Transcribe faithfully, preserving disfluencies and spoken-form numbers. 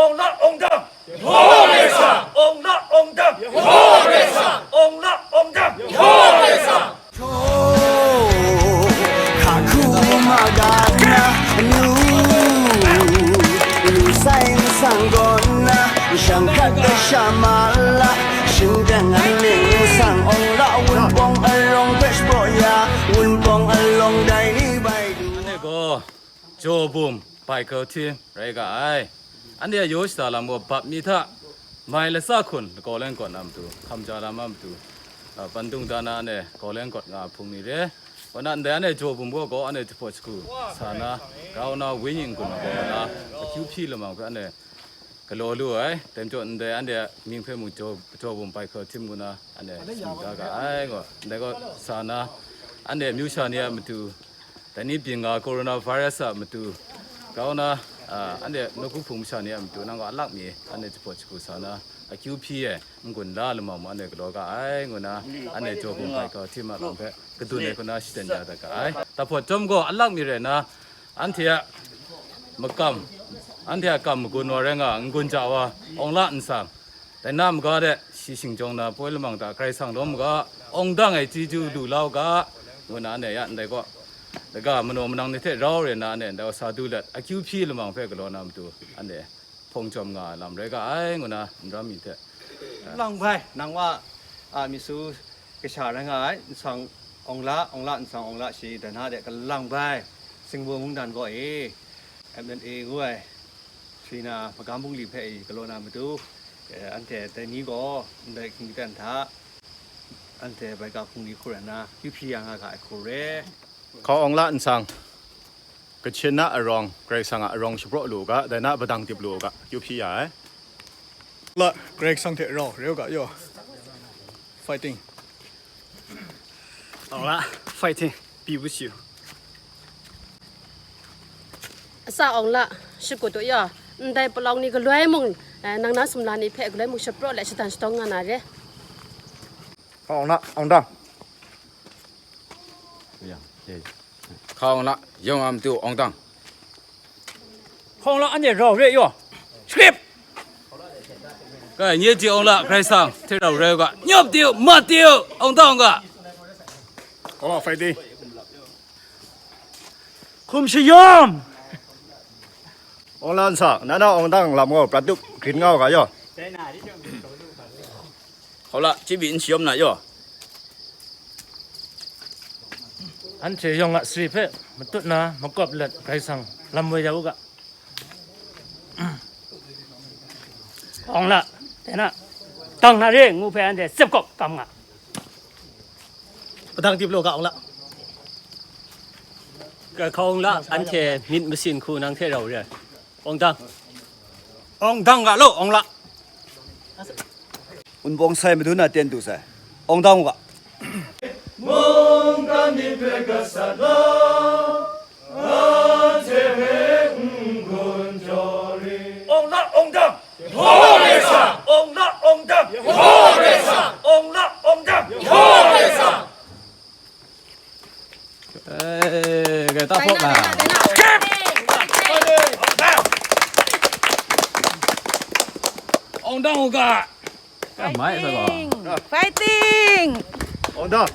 Ong la ong dang. Yehova Karai Kasang. Ong la ong dang. Yehova Karai Kasang. Ong la ong dang. Yehova Karai Kasang. อันนี้ก็ Jawbum Baikau Htim rai ga ai. Anhte a yaw shada lam gaw bap mi hta, mai latsa hkun lagaw leng gawt na matu, hkam ja lam a matu, a, bandung da na anhte gaw leng gawt nga hpung ni re. Kaw na ndai anhte Jawbum gaw gaw anhte jahpawt shagu sa na, grau na, wenyi n-gun na gaw na, akyu hpyi lamang hpe anhte galaw lu ai. Dai majaw ndai anhte a mying hpe mung Jaw-, Jawbum Baikau Htim ngu na anhte tsun da ga ai gaw, ndai gaw sa na, anhte amyu sha ni a matu, dai ni byin nga coronavirus a matu, grau na, a, anhte nawku hpung masha ni a matu, nang gaw alak mi anhte jahpawt shagu sa na, akyu hpyi ai n-gun la lamang mung anhte galaw ga ai, ngu na, anhte Jawbum Baikau Htim a lam hpe kadun ai hku na shaten ya dat ga ai. Jahpawt chyawm gaw alak mi rai na, anhte a makam, anhte a kam magun wa rai nga, n-gun ja wa, Ong La Nsang, dai na maga de, shi shingjawng na poi lamang hta Karai Kasang lawm u ga, ong dang ai chyeju lu la u ga, ngu na anhte ya ndai gaw, daga manaw manang ni hte rau re na anhte ndai gaw sa du let, akyu hpyi lamang hpe galaw na matu, anhte hpawng chyawm nga ai lam rai ga ai, ngu na n ram mi hte. Lang bai, nang wa, a, mi su kasha rai nga ai, nsang Ong La, Ong La, nsang Ong La shi, dai na de kalang bai, Singbu mungdan gaw e, M L A ngu ai, Swi na magam bungli hpe i galaw na matu, eh, anhte dai ni gaw ndai hkying ten hta, anhte Baikau Hpung ni hku rai nna, kyu hpyi ya nga ga ai hku re. Hkau Ong La Nsang, Kachin na arawng, Karai Kasang a arawng shapraw lu u ga, dai na padang dip lu u ga, kyu hpyi ya ai. La, Karai Kasang hte rau re u ga yaw. Fighting. Ong La, fighting, be with you. Asa Ong La, shakut u yaw, ndai palawng ni galoi mung, eh, nang na sumla ni hpe galoi mung shapraw let shatan shatawng nga na re. Hkau Ong La, Ong Dang. Hkau Ong La, yawng a matu Ong Dang. Hkau Ong La, anhte rau re yaw. Script! Kai, nye ji Ong La, Karai Kasang hte rau rai u ga. Nyawp de u, mat de u, Ong Dang u ga. Hkau Ong La, fighting. Hkum shayawm! Ong La Nsang, na na Ong Dang lam gaw prat tup grin nga u ga yaw. Hkau La, chyebi n shayawm na yaw. Anhte yawng a sari hpe matut na makawp let Karai Kasang lam woi ya u ga. Ong La, dai na, dang na re ngu hpe anhte tsep kawp kam nga. Padang dip lu ga, Ong La. Hkau Ong La, anhte myit masin hku nang hte rau re ai. Ong Dang. Ong Dang ga law, Ong La. Wunpawng sai madun na ten du sai. Ong Dang u ga. Mungkan myit hpe gasat la, anhte hpe n-gun jaw rit. Ong La, Ong Dang. Yehova Karai Kasang. Ong La, Ong Dang. Yehova Karai Kasang. Ong La, Ong Dang. Yehova Karai Kasang. Eh, kata pok na. Ong Dang u ga. Ka mai sa gaw. Fighting! Fighting! Ong Dang.